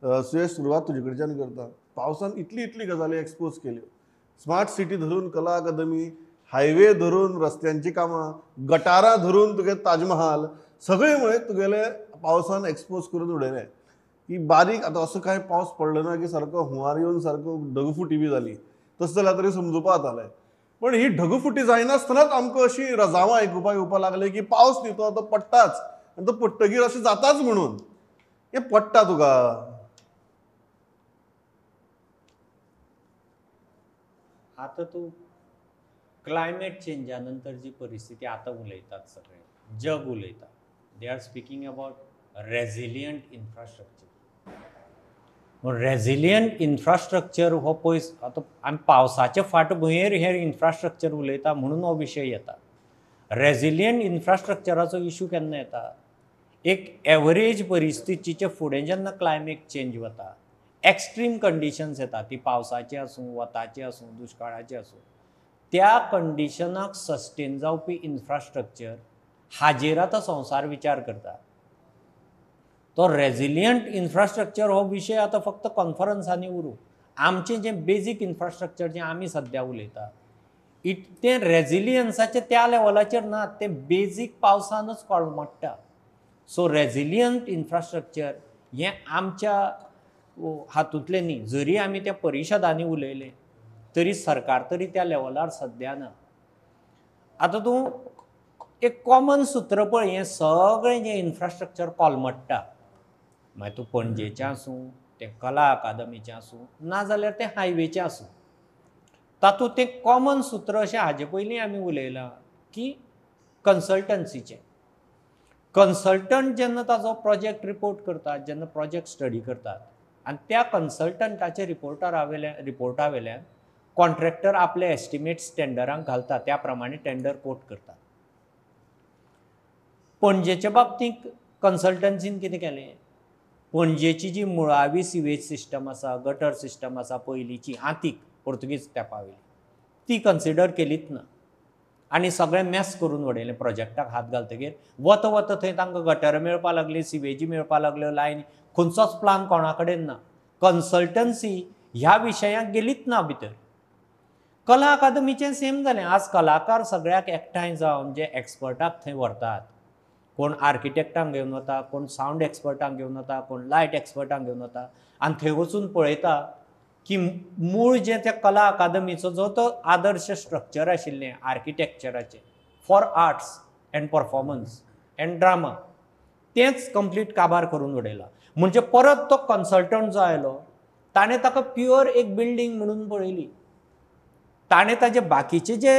सुयश, सुरवात तुजे कडच्यान करता. पावसान इतली इतली गजाली एक्सपोज केल्यो, स्मार्ट सिटी धरून कला अकादमी, हायवे धरून रस्त्यांची कामां, गटारां धरून तुगे ताजमहाल, सगळें म्हळें तुगेले पावसान एक्सपोज करून उडयलें. की बारीक आतां असो कांय पावस पडलो ना की सारको हुंवार येवन सारको ढगफुटी बी जाली, तशें जाल्यार तरी समजुपा जातालें. पण ही ढगफुटी जायनासतनाच आमकां अशी रजावां आयकुपाक येवपाक लागली की पावस न्ही तो आतां पडटाच आनी तो पडटगीर अशें जाताच म्हणून. हें पडटा तुका? आतां तूं क्लायमेट चेंजा नंतर जी परिस्थिती आतां उलयतात, सगळे जग उलयता, they are speaking about resilient infrastructure. Resilient infrastructure हो पयस आतां आमी पावसाचे फाटभुंयेर हें इन्फ्रास्ट्रक्चर उलयता म्हणून हो विशय येता. रेजिलियंट इन्फ्रास्ट्रक्चराचो इशू केन्ना येता? एक एवरेज परिस्थितीचे फुडें जेन्ना क्लायमेट चेंज वता, एक्स्ट्रीम कंडिशन्स येता, ती पावसाची आसूं, वताची आसूं, दुश्काळाची आसूं, त्या कंडिशनाक सस्टेन जावपी इन्फ्रास्ट्रक्चर हाजेर आतां संवसार विचार करता. तो रेजिलियंट इन्फ्रास्ट्रक्चर हो विशय आतां फक्त कॉन्फरन्सांनी उरूं. आमचें जें बेजीक इन्फ्रास्ट्रक्चर जें आमी सद्या उलयता it तें रेजिलियन्साचें त्या लेवलाचेर ना, तें बेजीक पावसानच कोलमडटा. सो रेजिलियंट इन्फ्रास्ट्रक्चर हें आमच्या हातूंतलें न्ही. जरी आमी त्या परिशदांनी उलयलें तरी सरकार तरी त्या लेवलार सद्या ना. आतां तूं एक कॉमन सूत्र पळय, हें सगळें जें इन्फ्रास्ट्रक्चर कोलमडटा, मागीर तूं पणजेचें आसूं, तें कला अकादमीचें आसूं, नाजाल्यार तें हायवेचें आसूं, तातूंत तें कॉमन सूत्र अशें हाजे पयलीं आमी उलयलां की कन्सल्टन्सीचें. कन्सल्टंट जेन्ना ताजो प्रोजेक्ट रिपोर्ट करतात, जेन्ना प्रोजेक्ट स्टडी करतात आनी त्या कन्सल्टंटाच्या रिपोर्टा वेल्यान कॉन्ट्रॅक्टर आपले एस्टिमेट्स टेंडरांक घालता, त्या प्रमाणे टेंडर कोट करतात. पणजेच्या बाबतींत कन्सल्टन्सीन कितें केलें, पणजेची जी मुळावी सिवेज सिस्टम आसा, गटर सिस्टम आसा, पयलींची आंतीक पोर्तुगीज तेंपा वयली, ती कन्सिडर केलीच ना आनी सगळें मॅस करून उडयलें. प्रोजेक्टाक हात घालतकीर वता वता थंय तांकां गटरां मेळपाक लागली, सिवेजी मेळपाक लागल्यो, लायन, खंयचोच प्लान कोणा कडेन ना. कन्सल्टन्सी ह्या विशयाक गेलीच ना भितर. कला अकादमीचें सेम जालें. आज कलाकार सगळ्याक एकठांय जावन जे एक्सपर्टाक थंय व्हरतात, कोण आर्किटेक्टांक घेवन वता, कोण सावंड एक्सपर्टांक घेवन वता, कोण लायट एक्सपर्टांक घेवन वता आनी थंय वचून पळयता की मूळ जें त्या कला अकादमीचो जो तो आदर्श स्ट्रक्चर आशिल्लें आर्किटेक्चराचें for arts and performance and drama, तेंच कंप्लीट काबार करून उडयलां. म्हणजे परत तो कन्सल्टंट जो आयलो ताणें ताका प्युअर एक बिल्डींग म्हणून पळयली, ताणें ताजे बाकीचे जे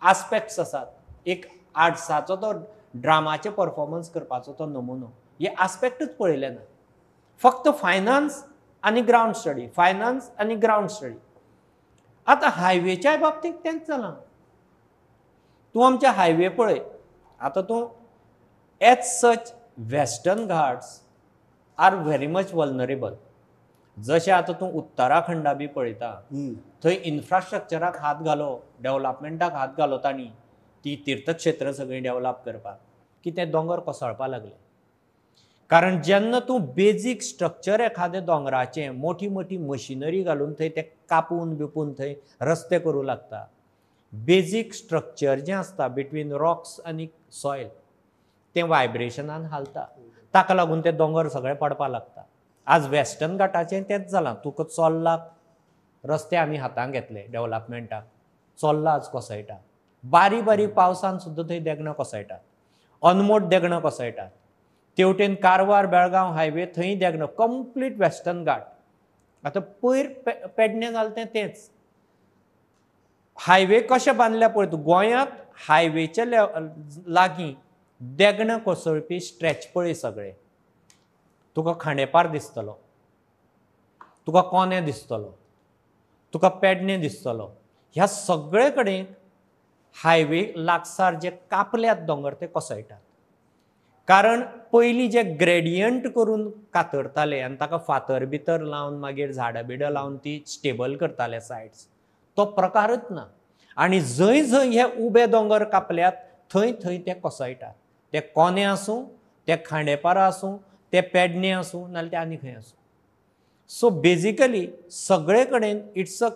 आस्पेक्ट्स आसात, एक आर्ट्साचो तो ड्रामाचें परफॉर्मन्स करपाचो तो नमुनो, हे आस्पेक्टूच पळयले ना. फक्त फायनान्स आनी ग्रावंड स्टडी, फायनान्स आनी ग्रावंड स्टडी. आतां हायवेच्याय बाबतींत तेंच जालां. तूं आमच्या हायवे पळय आतां, तूं as such western Ghats are very much vulnerable. जशें आतां तूं उत्तराखंडा बी पळयता, थंय इन्फ्रास्ट्रक्चराक हात घालो, डेवलपमेंटाक हात घालो तांणी, ती तीर्थक्षेत्र सगळीं डेवलप करपाक, की ते दोंगर कोसळपाक लागले. कारण जेन्ना तूं बेजीक स्ट्रक्चर एखाद्या दोंगराचें मोठी मोठी मशिनरी घालून थंय ते कापून बिपून थंय रस्ते करूं लागता, बेजीक स्ट्रक्चर जें आसता बिटवीन रॉक्स आनी सॉयल तें वायब्रेशनान हालता, ताका लागून ते दोंगर सगळे पडपाक लागता. आज वेस्टर्न घाटाचें तेंच जालां. तुका चोल्लाक रस्ते आमी हातांत घेतले डेवलपमेंटाक, चोल्ला आज कोसळटा, बारीक बारीक पावसान सुद्दां थंय देगणां कोसळटात, अनमोड देगणां कोसळटात. तेवटेन कारवार बेळगांव हायवे थंय देगणां, कंप्लीट वेस्टर्न घाट. आतां पयर पेडणें जालें तें तेंच. हायवे कशें बांदल्या पळय तूं, गोंयांत हायवेच्या लागीं देगणां कोसळपी स्ट्रेच पळय सगळे, तुका खांडेपार दिसतलो, तुका कोने दिसतलो, तुका पेडणें दिसतलो. ह्या सगळे कडेन हायवे लागसार जे कापल्यात दोंगर ते कोसळटात. कारण पयलीं जे ग्रेडियंट करून कातरताले आनी ताका फातर भितर लावन मागीर झाडां बिडां लावन ती स्टेबल करताले सायड्स, तो प्रकारच ना. आनी जंय जंय हे उबे दोंगर कापल्यात थंय थंय ते कोसळटात. ते कोने आसूं, ते खांडेपारा आसूं, ते पेडणे आसूं नाल्यार ते आनी खंय आसूं. सो बेजिकली सगळे कडेन it's a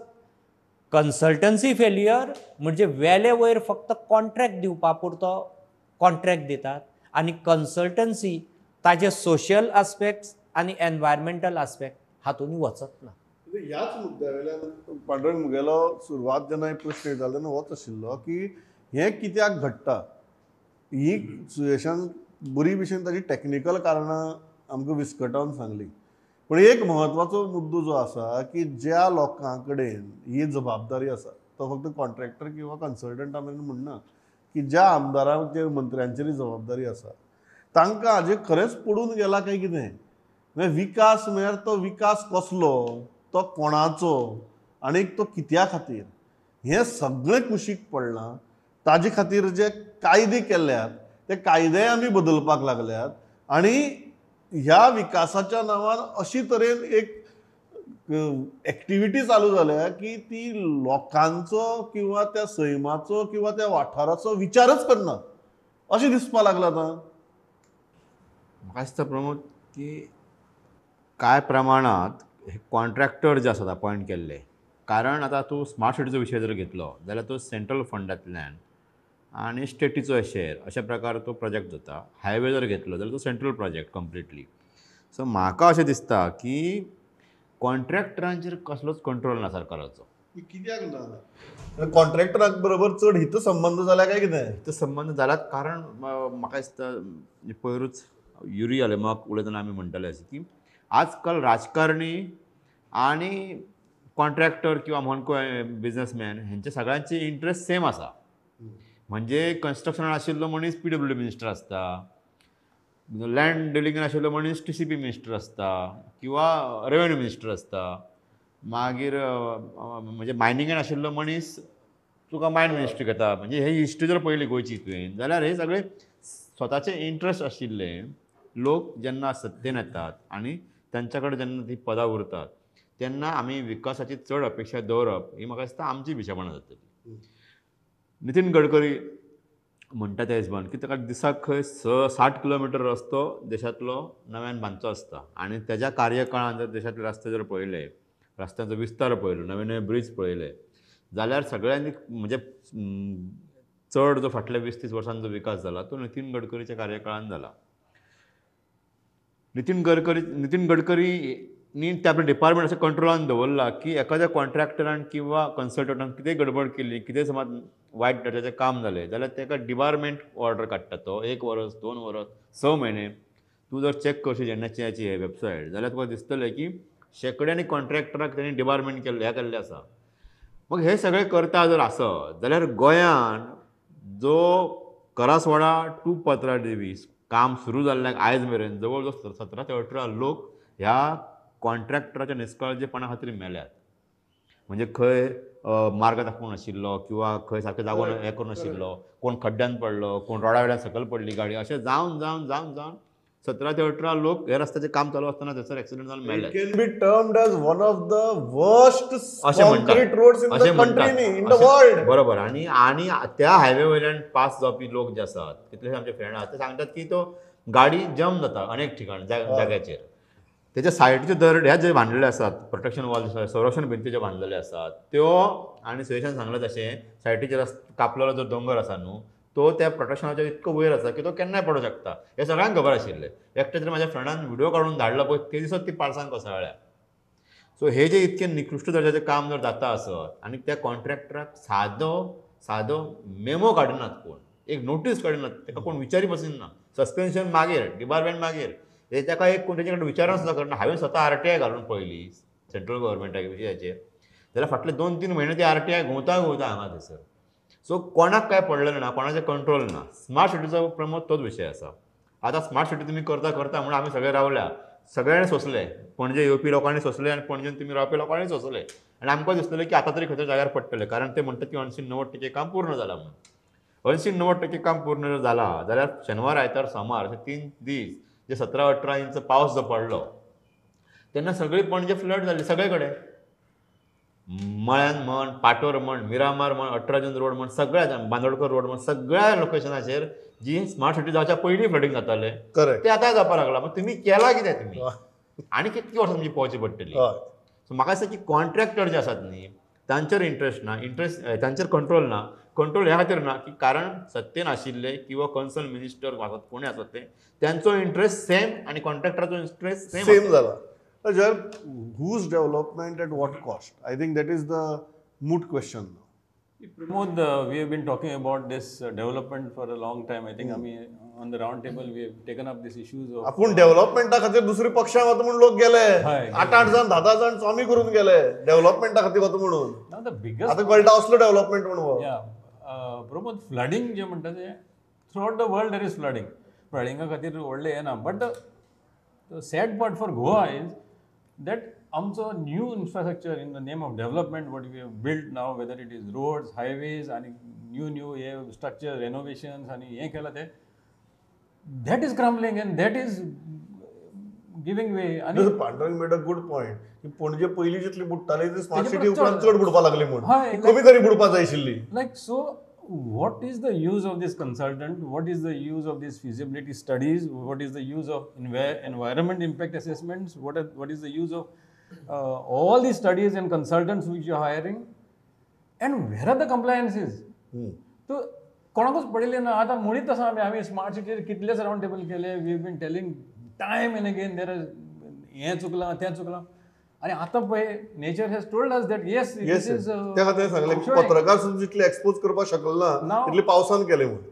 consultancy failure, म्हणजे वेले वयर फक्त कॉन्ट्रॅक्ट दिवपा पुरतो कॉन्ट्रॅक्ट दितात आनी कन्सल्टन्सी ताजे सोशल आस्पेक्ट्स आनी एनवायरमेंटल आस्पेक्ट हातूंत वचत ना. ह्याच मुद्द्या वयल्यान पांडुरंग मुगेलो सुरवात जेन्ना प्रश्न येतालो तेन्ना होच आशिल्लो की हें कित्याक घडटा, ही सुयेशान बरी भशेन ताची टॅक्निकल कारणां आमकां विस्कटावन सांगली, पूण एक म्हत्वाचो मुद्दो जो आसा की ज्या लोकां कडेन ही जबाबदारी आसा तो फक्त कॉन्ट्रॅक्टर किंवा कन्सल्टंटा मेरेन म्हणना की ज्या आमदारांचेर मंत्र्यांचेर जबाबदारी आसा तांकां हाजेर खरेंच पडून गेला काय कितें. म्हणजे विकास म्हळ्यार तो विकास कसलो, तो कोणाचो आनी तो कित्या खातीर, हें सगळें कुशीक पडलां. ताजे खातीर जे कायदे केल्यात ते कायदेय आमी बदलपाक लागल्यात आनी ह्या विकासाच्या नांवान अशी तरेन एक एक्टिविटी चालू जाल्या की ती लोकांचो किंवा त्या सैमाचो किंवा त्या वाठाराचो विचारच करना अशें दिसपाक लागलां आतां. म्हाका दिसता प्रमोद की कांय प्रमाणांत हे कॉन्ट्रॅक्टर जे आसात अपॉयंट केल्ले, कारण आतां तूं स्मार्ट सिटीचो विशय जर घेतलो जाल्यार तो सेंट्रल फंडांतल्यान आनी स्टेटीचो शेअर अशा प्रकार तो प्रोजेक्ट जाता. हायवे जर घेतलो जाल्यार तो सेंट्रल प्रोजेक्ट कंप्लिटली. सो म्हाका अशें दिसता की कॉन्ट्रॅक्टरांचेर कसलोच कंट्रोल ना सरकाराचो. कित्याक ना कॉन्ट्रॅक्टराक बरोबर चड हित संबंद जाला काय कितें? हित संबंद जाल्यात, कारण म्हाका दिसता पयरूच युरी आलेमाक उलयतना आमी म्हणटाले अशें की आजकाल राजकारणी आनी कॉन्ट्रॅक्टर किंवा म्हण बिजनसमॅन हेंचे सगळ्यांचे इंट्रस्ट सेम आसा. म्हणजे कन्स्ट्रक्शनान आशिल्लो मनीस PWD minister आसता, लँड डिलिंगान आशिल्लो मनीस TCP minister आसता किंवा रेवेन्यू मिनिस्टर आसता, मागीर म्हणजे मायनिंगान आशिल्लो मनीस तुका मायन मिनिस्ट्री घेता. म्हणजे हे हिस्ट्री जर पळयली गोंयची तुवें जाल्यार हे सगळे स्वताचे इंट्रस्ट आशिल्ले लोक जेन्ना सत्तेन येतात आनी तांच्या कडेन जेन्ना ती पदां उरतात तेन्ना आमी विकासाची चड अपेक्षा दवरप ही म्हाका दिसता आमची पिशेपणां जातली. नितीन गडकरी म्हणटा त्या हिशोबान की ताका दिसाक खंय 60 किलोमिटर रस्तो देशांतलो नव्यान बांदचो आसता आनी तेज्या कार्यकाळान जर देशांतले रस्ते जर पळयले, रस्त्यांचो विस्तार पळयलो, नवे नवे ब्रीज पळयले जाल्यार सगळ्यांनी म्हणजे चड जो फाटल्या 20-30 वर्सांचो विकास जाला तो नितीन गडकरीच्या कार्यकाळान जाला. नितीन गडकरीनी ते आपलें डिपार्टमेंट अशें कंट्रोलान दवरलां की एखाद्या कॉन्ट्रॅक्टरान किंवा कन्सल्टंटान कितेंय गडबड केली, कितेंय समज वायट दर्जाचें काम जालें जाल्यार ताका डिबारमेंट ऑर्डर काडटा तो. 1 वर्स, 2 वर्स, 6 म्हयने. तूं जर चॅक करशी एनएचएआयची हे वेबसायट जाल्यार तुका दिसतलें की शेंकड्यांनी कॉन्ट्रॅक्टराक तेणी डिबारमेंट केल्लें हें केल्लें आसा. मग हे सगळें करता जर आसत जाल्यार गोंयान जो करासवाडा टू पत्रादेवी काम सुरू जाल्ल्याक आयज मेरेन जवळ जवळ 17 ते 18 लोक ह्या कॉन्ट्रॅक्टराच्या निश्काळजीपणा खातीर मेल्यात. म्हणजे खंय मार्ग दाखोवंक नाशिल्लो किंवा खंय सारकें जागो हें करूंक नाशिल्लो, कोण खड्ड्यान पडलो, कोण रोडा वयल्यान सकयल पडली गाडी, अशें जावन जावन जावन जावन 17 ते 18 लोक हे रस्त्याचें काम चालू आसतना थंयसर एक्सिडंट जावन मेले. It can be termed as one of the worst concrete roads in the country, in the world. बरोबर. आनी आनी त्या हायवे वयल्यान पास जावपी लोक जे आसात, कितलेशे आमचे फ्रेंड आसात, ते सांगतात की तो गाडी जम जाता अनेक ठिकाण जाग्याचेर. त्याच्या सायडीच्यो दरड्या जे बांदलेले आसात, प्रोटेक्शन वॉल, संरक्षण भिंती ज्यो बांदलेल्यो आसात त्यो, आनी सुयेशान सांगलें तशें सायडीचे रस्तो कापलेलो जो दोंगर आसा न्हू तो त्या प्रोटेक्शनाच्या इतको वयर आसा की तो केन्नाय पडूंक शकता, हें सगळ्यांक खबर आशिल्लें. एकटें तरी म्हाज्या फ्रेंडान व्हिडियो काडून धाडलो पळय, ते दिसत ती पालसां कोसळ्ळ्या. सो हे जे इतकें निकृश्ट दर्जाचें काम जर जाता आसत आनी त्या कॉन्ट्रॅक्टराक सादो सादो मेमो काडिनात, कोण एक नोटीस काडिनात, ताका कोण विचारी पसून ना, सस्पेन्शन मागीर, डिबारमेंट मागीर, हे ताका एक कोण तेजे कडेन विचारून सुद्दां करना. हांवें स्वता RTI घालून पळयली सेंट्रल गव्हर्मेंटाक विशयाचेर, जाल्यार फाटले 2-3 म्हयने ती RTI घुंवता घुंवता हांगा थंयसर. सो कोणाक काय पडलेलें ना, कोणाचें कंट्रोल ना. स्मार्ट सिटीचो प्रमोद तोच विशय आसा. आतां स्मार्ट सिटी तुमी करता करता म्हणून आमी सगळे रावल्या, सगळ्यांनी सोंसलें, पणजे येवपी लोकांनी सोंसलें आनी पणजेन तुमी रावपी लोकांनी सोंसलें, आनी आमकां दिसतलें की आतां तरी खंयच्या जाग्यार पडटलें, कारण ते म्हणटात की 80-90% काम पूर्ण जालां म्हणून. 80-90% काम पूर्ण जर जालां जाल्यार शेनवार, आयतार, सोमार अशे 3 दीस जे 17-18 इंच पावस जो पडलो तेन्ना सगळी पणजे फ्लड जाली सगळे कडेन, मळ्यान म्हण, पाटोर म्हण, मिरामार म्हण, 18 जून रोड म्हण, सगळ्या बांदोडकर रोड म्हण, सगळ्या लोकेशनाचेर जी स्मार्ट सिटी जावच्या पयलीं फ्लडींग जातालें, करेक्ट, ते आतां जावपाक लागला. मग तुमी केलां कितें तुमी आनी कितकी वर्सां तुमची पोवची पडटली. सो म्हाका दिसता की कॉन्ट्रॅक्टर जे आसात न्ही तांचेर इंट्रस्ट ना, इंट्रस्ट तांचेर कंट्रोल ना. कंट्रोल ह्या खातीर ना की कारण सत्तेन आशिल्ले किंवा कन्सर्न मिनिस्टर आसत कोणी आसत ते त्यांचो इंट्रस्ट सेम आनी कॉन्ट्रॅक्टराचो इंट्रस्ट सेम जाला. जर whose development at what cost, I think that is the moot question. Pramod, we have been talking about this development for a long time. I think आमी on the round table we have taken up this issues of आपूण डेव्हलपमेंटा खातीर दुसरे पक्षां वता म्हणून लोक गेले, 8-8 जाण 10-10 जाण स्वामी करून गेले डेव्हलपमेंटा खातीर वता म्हणून. आतां कळटा असलो डेव्हलपमेंट म्हणून. प्रमोद, फ्लडींग जे म्हणटा ते throughout the world there is flooding. फ्लडिंगा खातीर व्हडलें हें ना, but the sad part for Goa is that आमचो new infrastructure in the name of development what we have built now, whether it is roads, highways आनी new new हे structure रेनोवेशन्स आनी हें केलां तें, that is crumbling and that is giving way. आनी Pandurang made a good point की पणजे पयलीं जितली बुडटाली ती स्मार्ट सिटी उपरांत चड बुडपाक लागली म्हणून, कमी तरी बुडपाक जाय आशिल्ली. Like so what is the use of this consultant, what is the use of these feasibility studies, what is the use of environment impact assessments, what is the use of all these studies and consultants which you are hiring, and where are the compliances? So कोणाकूच पडिल्लें ना. आतां मुळीच आसा आमी आमी smart सिटीर कितलेच round table केले, we have been telling time and again there is हें चुकलां तें चुकलां, आनी आतां पळय nature has told us that yes yes is. त्या खातीर सांगलें पत्रकार सुद्दां जितले एक्सपोज करपाक शकल ना तितले पावसान केले म्हणून.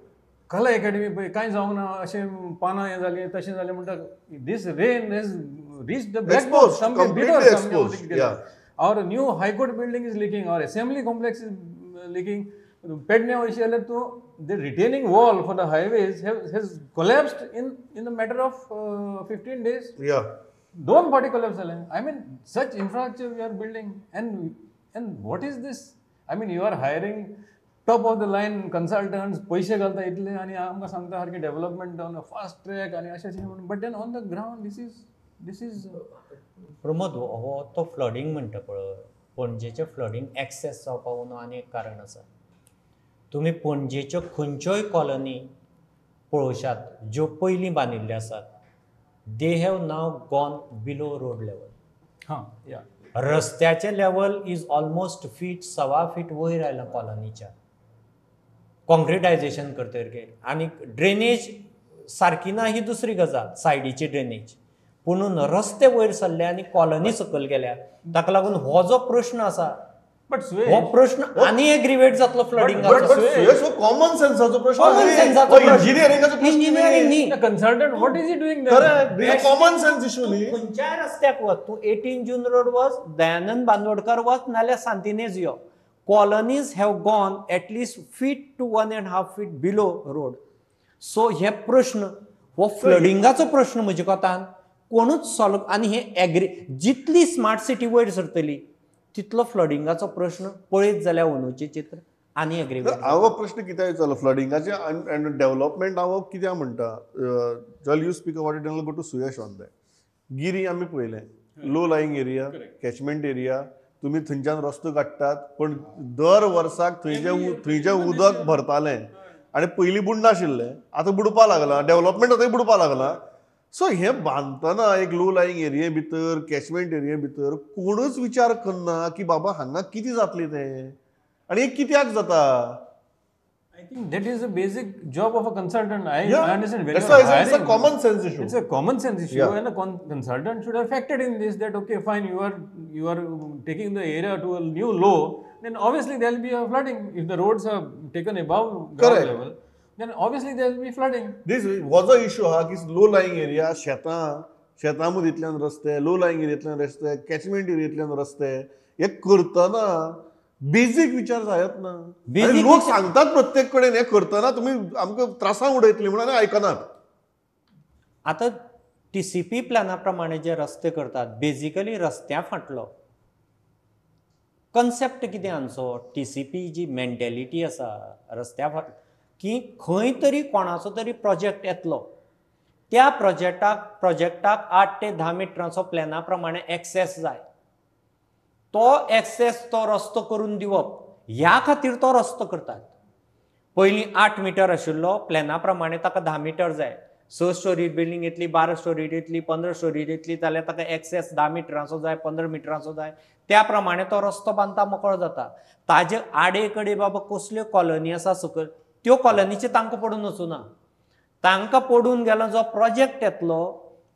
कला एकेडमी पळय कांय जावंक ना, अशें पानां हें जालीं तशें जालें म्हणटा, this rain has reach the black box. Our new high court building is leaking, our assembly complex is leaking. Pedne वयशी जाल्यार तूं the retaining wall for the highways has collapsed in the matter of 15 days. दोन फावटी collapse जालें. I mean such infrastructure we are building and what is this? I mean you are hiring top of the line consultants, पयशे घालता इतले आनी आमकां सांगता सारकें development on a fast track आनी अशें अशें म्हणून, but then on the ground this is this is. Pramod, हो तो फ्लडींग म्हणटा पळय, पणजेचें फ्लडींग एक्सेस जावपाक आनी एक कारण आसा. तुमी पणजेच्यो खंयच्योय कॉलनी पळोवशात ज्यो पयलीं बांदिल्ल्यो आसात, they have now gone below road level. हां, या रस्त्याचें level is almost feet 1.25 feet वयर आयलां कॉलनीच्या, कॉन्क्रिटायजेशन करतकीर. आनी ड्रेनेज सारकी ना ही दुसरी गजाल, सायडीची ड्रेनेज, पुणून रस्ते वयर सरले आनी कॉलनी सकयल गेल्या, ताका लागून हो जो प्रश्न आसा हो प्रश्न आनी एग्रीवेट जातलो फ्लडिंग. कॉमन सेन्साचो प्रश्न, इंजिनियरिंग न्ही. Consultant what is he doing? Common sense issue न्ही. खंयच्याय रस्त्याक वच तूं, 18 जून रोड वच, दयानंद बांदोडकर वच, नाल्यार सांतिनेज यो, colonies have gone at least feet to 1.5 feet below road. So हे प्रश्न, हो फ्लडिंगाचो प्रश्न म्हज्या कोतान कोणूच सॉल्व. आनी हे एग्री जितली स्मार्ट सिटी वयर सरतली तितलो फ्लडिंगाचो प्रश्न पळयत जाल्यार अंदूचें चित्र आनी एग्रीवेट. हांव प्रश्न कित्याक विचारलो फ्लडिंगाचे आनी डेव्हलपमेंट हांव कित्याक म्हणटा, जल you speak about it and go to Suyash on that. Giri आमी पळयलें, low lying area, catchment area, तुमी थंयच्यान रस्तो काडटात, पण दर वर्साक थंयचें उदक भरतालें आनी पयलीं बुडनाशिल्लें, आतां बुडपा लागलां, डेव्हलपमेंट आतां बुडपा लागलां. सो हें बांदतना एक लो लायिंग एरिये भितर, कॅचमेंट एरिये भितर कोणूच विचार करना की बाबा हांगा कितें जातलें तें आनी हें कित्याक जाता. I think that is the basic job of a consultant. I understand. That's why it's a common sense issue. It's a common sense issue, and a consultant should have factored in this that okay, fine, you are taking the area to a new low, then obviously there will be a flooding. If the roads are taken above ground level, then obviously there will be flooding. This was a issue हा की लो lying area, शेतां मदींतल्यान रस्ते, लो lying एरियेंतल्यान रस्ते, catchment एरियेंतल्यान रस्ते, हे करतना basic विचार जायत ना. लोक सांगतात प्रत्येक कडेन हे करतना तुमी आमकां त्रासांक उडयतली म्हणून आयकनात. आतां टीसीपी प्लॅना प्रमाणे जे रस्ते करतात, बेजिकली रस्त्या फाटलो कन्सेप्ट कितें आमचो टीसीपी जी मेंटेलिटी आसा रस्त्या फाट की खंय तरी कोणाचो तरी प्रोजेक्ट येतलो, त्या प्रोजेक्टाक 8 ते 10 मिटरांचो प्लॅना प्रमाणे एक्सेस जाय, तो एक्सेस तो रस्तो करून दिवप ह्या खातीर तो रस्तो करतात. पयलीं 8 मिटर आशिल्लो, प्लॅना प्रमाणे ताका 10 मिटर जाय. 6 स्टोरी बिल्डींग येतली, 12 स्टोरी येतली, 15 स्टोरी येतली जाल्यार ताका एक्सेस 10 मिटरांचो जाय, 15 मिटरांचो जाय. त्या प्रमाणे तो रस्तो बांदता, मोकळो जाता. ताजे आडे कडे बाबा कसल्यो कॉलनी आसा सकयल, त्यो कॉलनीचे तांकां पडून वचूना. तांकां पडून गेलो जो प्रोजेक्ट येतलो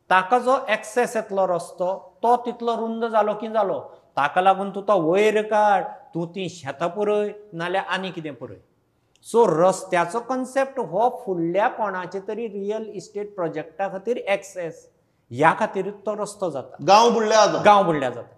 ताका जो एक्सेस येतलो रस्तो तो तितलो रुंद जालो की जालो. ताका लागून तूं तो वयर काड, तूं ती शेतां पुरय नाल्यार आनी कितें पुरय. सो रस्त्याचो कॉन्सेप्ट हो फुडल्या कोणाचे तरी रियल इस्टेट प्रोजेक्टा खातीर एक्सेस ह्या खातीर तो रस्तो जाता. गांव बुडल्या जाता, गांव बुडल्या जाता.